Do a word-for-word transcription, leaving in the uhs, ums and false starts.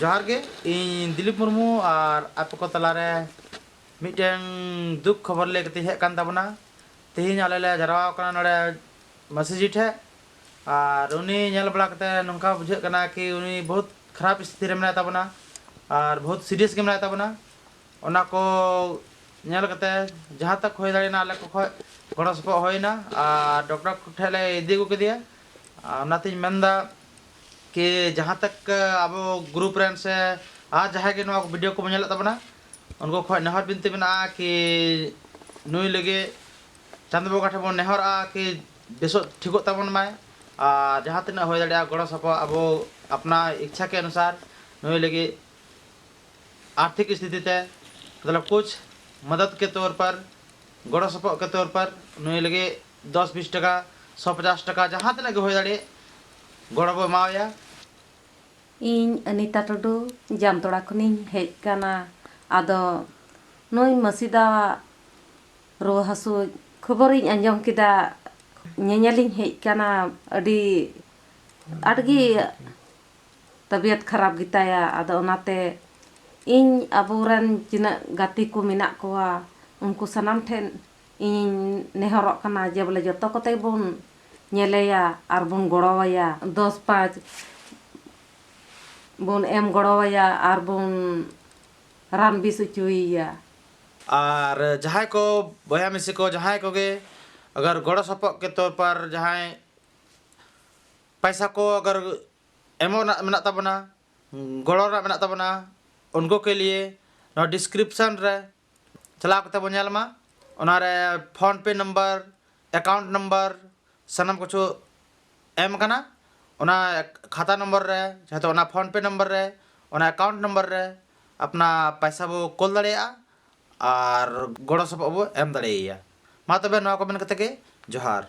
ᱡᱚᱦᱟᱨ ᱜᱮ, ᱤᱧ ᱫᱤᱞᱤᱯ ᱢᱩᱨᱢᱩ ᱟᱨ ᱟᱯᱮ ᱠᱚ ᱛᱟᱞᱟᱨᱮ ᱢᱤᱫᱴᱮᱱ ᱫᱩᱠ ᱠᱷᱚᱵᱚᱨ ᱞᱟᱹᱭ ᱠᱟᱛᱮᱧ ᱦᱮᱡ ᱟᱠᱟᱱ ᱛᱟᱵᱚᱱᱟ᱾ ᱛᱮᱦᱮᱧ ᱟᱞᱮ ᱞᱮ ᱡᱟᱨᱣᱟ ᱟᱠᱟᱱᱟ ᱱᱚᱰᱮ ᱢᱟᱹᱥᱤ ᱡᱤ ᱴᱷᱮᱡ, ᱟᱨ ᱩᱱᱤ ᱧᱮᱞ ᱵᱟᱲᱟ ᱠᱟᱛᱮ ᱱᱚᱝᱠᱟ ᱵᱩᱡᱷᱟᱹᱜ ᱠᱟᱱᱟ ᱠᱤ ᱩᱱᱤ ᱵᱚᱦᱩᱛ ᱠᱷᱟᱨᱟᱯ ᱥᱛᱷᱤᱛᱤ ᱨᱮ ᱢᱮᱱᱟᱭ ᱛᱟᱵᱚᱱᱟ ᱟᱨ ᱵᱚᱦᱩᱛ ᱥᱤᱨᱤᱭᱟᱥ ᱜᱮ ᱢᱮᱱᱟᱭ ᱛᱟᱵᱚᱱᱟ᱾ ᱚᱱᱟ ᱠᱚ ᱧᱮᱞ ᱠᱟᱛᱮ ᱡᱟᱦᱟᱸ ᱛᱟᱠ ᱦᱩᱭ ᱫᱟᱲᱮᱭᱮᱱᱟ ᱟᱞᱮ ᱠᱚ ᱠᱷᱚᱡ ᱜᱚᱲᱚ ᱥᱚᱯᱚᱦᱚᱫ ᱦᱩᱭᱱᱟ ᱟᱨ ᱰᱚᱠᱴᱚᱨ ᱴᱷᱮᱡ ᱞᱮ ᱤᱫᱤ ᱟᱹᱜᱩ ᱠᱮᱫᱮᱭᱟ᱾ ᱟᱨ ᱚᱱᱟᱛᱤᱧ ᱢᱮᱱᱫᱟ ᱠᱤ ᱡᱟᱦᱟᱸ ᱛᱟᱠ ᱟᱵᱚ ᱜᱨᱩᱯ ᱨᱮᱱ ᱥᱮ ᱟᱨ ᱡᱟᱦᱟᱸᱭ ᱜᱮ ᱱᱚᱣᱟ ᱵᱷᱤᱰᱤᱭᱳ ᱠᱚᱵᱚᱱ ᱧᱮᱞᱮᱫ ᱛᱟᱵᱚᱱᱟ, ᱩᱱᱠᱩ ᱠᱷᱚᱡ ᱱᱮᱦᱚᱨ ᱵᱤᱱᱛᱤ ᱢᱮᱱᱟᱜᱼᱟ ᱠᱤ ᱱᱩᱭ ᱞᱟᱹᱜᱤᱫ ᱪᱟᱸᱫᱚ ᱵᱚᱸᱜᱟ ᱴᱷᱮᱱ ᱵᱚᱱ ᱱᱮᱦᱚᱨᱚᱜᱼᱟ ᱠᱤ ᱵᱮᱥᱚᱜ ᱴᱷᱤᱠᱚᱜ ᱛᱟᱵᱚᱱ ᱢᱟᱭ᱾ ᱟᱨ ᱡᱟᱦᱟᱸ ᱛᱤᱱᱟᱹᱜ ᱦᱩᱭ ᱫᱟᱲᱮᱭᱟᱜᱼᱟ ᱜᱚᱲᱚ ᱥᱚᱯᱚᱦᱚᱫ ᱟᱵᱚ ᱟᱯᱱᱟ ᱤᱪᱪᱷᱟ ᱠᱮ ᱚᱱᱩᱥᱟᱨ ᱱᱩᱭ ᱞᱟᱹᱜᱤᱫ ᱟᱨᱛᱷᱤᱠ ᱥᱛᱷᱤᱛᱤ ᱛᱮ, ᱢᱚᱛᱞᱚᱵ ᱠᱩᱪ ᱢᱚᱫᱚᱫ ᱠᱮ ᱛᱚᱨ ᱯᱟᱨ, ᱜᱚᱲᱚ ᱥᱚᱯᱚᱦᱚᱫ ᱠᱮ ᱛᱚᱨ ᱯᱟᱨ ᱱᱩᱭ ᱞᱟᱹᱜᱤᱫ ᱫᱚᱥ ᱵᱤᱥ ᱴᱟᱠᱟ, ᱥᱚ ᱯᱚᱪᱟᱥ ᱴᱟᱠᱟ, ᱡᱟᱦᱟᱸ ᱛᱤᱱᱟᱹᱜ ᱜᱮ ᱦᱩᱭ ᱫᱟᱲᱮᱭᱟᱜ ᱜᱚᱲᱚ ᱵᱚ ᱮᱢᱟᱣᱟᱭᱟ᱾ ᱤᱧ ᱟᱱᱤᱛᱟ ᱴᱩᱰᱩ, ᱡᱟᱢᱛᱚᱲᱟ ᱠᱷᱚᱱᱤᱧ ᱦᱮᱡ ᱟᱠᱟᱱᱟ᱾ ᱟᱫᱚ ᱱᱩᱭ ᱢᱟᱹᱥᱤᱫᱟᱣᱟᱜ ᱨᱩᱣᱟᱹ ᱦᱟᱹᱥᱩ ᱠᱷᱚᱵᱚᱨᱤᱧ ᱟᱸᱡᱚᱢ ᱠᱮᱫᱟ, ᱧᱮᱧᱮᱞᱤᱧ ᱦᱮᱡ ᱟᱠᱟᱱᱟ᱾ ᱟᱹᱰᱤ ᱟᱸᱴ ᱜᱮ ᱛᱟᱵᱤᱭᱟᱛ ᱠᱷᱟᱨᱟᱯ ᱜᱮᱛᱟᱭᱟ᱾ ᱟᱫᱚ ᱚᱱᱟᱛᱮ ᱤᱧ ᱟᱵᱚᱨᱮᱱ ᱛᱤᱱᱟᱹᱜ ᱜᱟᱛᱮ ᱠᱚ ᱢᱮᱱᱟᱜ ᱠᱚᱣᱟ, ᱩᱱᱠᱩ ᱥᱟᱱᱟᱢ ᱴᱷᱮᱱ ᱤᱧᱤᱧ ᱱᱮᱦᱚᱨᱚᱜ ᱠᱟᱱᱟ ᱡᱮ ᱵᱚᱞᱮ ᱡᱚᱛᱚ ᱠᱚᱛᱮ ᱵᱚᱱ ᱧᱮᱞᱮᱭᱟ ᱟᱨ ᱵᱚᱱ ᱜᱚᱲᱚᱣᱟᱭᱟ, ᱫᱚᱥ ᱯᱟᱸᱪ ᱵᱚᱱ ᱮᱢ ᱜᱚᱲᱚᱣᱟᱭᱟ ᱟᱨ ᱵᱚᱱ ᱨᱟᱱ ᱵᱮᱥ ᱦᱚᱪᱚᱭᱮᱭᱟ᱾ ᱟᱨ ᱡᱟᱦᱟᱸᱭ ᱠᱚ ᱵᱚᱭᱦᱟ ᱢᱤᱥᱤ ᱠᱚ, ᱡᱟᱦᱟᱸᱭ ᱠᱚᱜᱮ ᱟᱜᱟᱨ ᱜᱚᱲᱚ ᱥᱚᱯᱚᱦᱚᱫ ᱠᱮ ᱛᱚᱨ ᱯᱟᱨ ᱡᱟᱦᱟᱸᱭ ᱯᱟᱭᱥᱟ ᱠᱚ ᱟᱜᱟᱨ ᱮᱢᱚᱜ ᱨᱮᱱᱟᱜ ᱢᱮᱱᱟᱜ ᱛᱟᱵᱚᱱᱟ, ᱜᱚᱲᱚ ᱨᱮᱱᱟᱜ ᱢᱮᱱᱟᱜ ᱛᱟᱵᱚᱱᱟ, ᱩᱱᱠᱩ ᱠᱮ ᱞᱤᱭᱮ ᱱᱚᱣᱟ ᱰᱤᱥᱠᱨᱤᱯᱥᱚᱱ ᱨᱮ ᱪᱟᱞᱟᱣ ᱠᱟᱛᱮ ᱵᱚᱱ ᱧᱮᱞ ᱢᱟ᱾ ᱚᱱᱟᱨᱮ ᱯᱷᱳᱱ ᱯᱮ ᱱᱟᱢᱵᱟᱨ, ᱮᱠᱟᱣᱩᱱᱴ ᱱᱟᱢᱵᱟᱨ, ᱥᱟᱱᱟᱢ ᱠᱤᱪᱷᱩ ᱮᱢ ᱟᱠᱟᱱᱟ᱾ ᱚᱱᱟ ᱠᱷᱟᱛᱟ ᱱᱚᱢᱵᱚᱨ ᱨᱮ, ᱡᱟᱦᱟᱸ ᱫᱚ ᱚᱱᱟ ᱯᱷᱳᱱ ᱯᱮ ᱱᱚᱢᱵᱚᱨ ᱨᱮ, ᱚᱱᱟ ᱮᱠᱟᱣᱩᱱᱴ ᱱᱚᱢᱵᱚᱨ ᱨᱮ ᱟᱯᱱᱟ ᱯᱟᱭᱥᱟ ᱵᱚ ᱠᱳᱞ ᱫᱟᱲᱮᱭᱟᱜᱼᱟ ᱟᱨ ᱜᱚᱲᱚ ᱥᱚᱯᱚᱦᱚᱫ ᱵᱚ ᱮᱢ ᱫᱟᱲᱮᱭᱟᱭᱟ᱾ ᱢᱟ ᱛᱚᱵᱮ ᱱᱚᱣᱟ ᱠᱚ ᱢᱮᱱ ᱠᱟᱛᱮ ᱜᱮ ᱡᱚᱦᱟᱨ᱾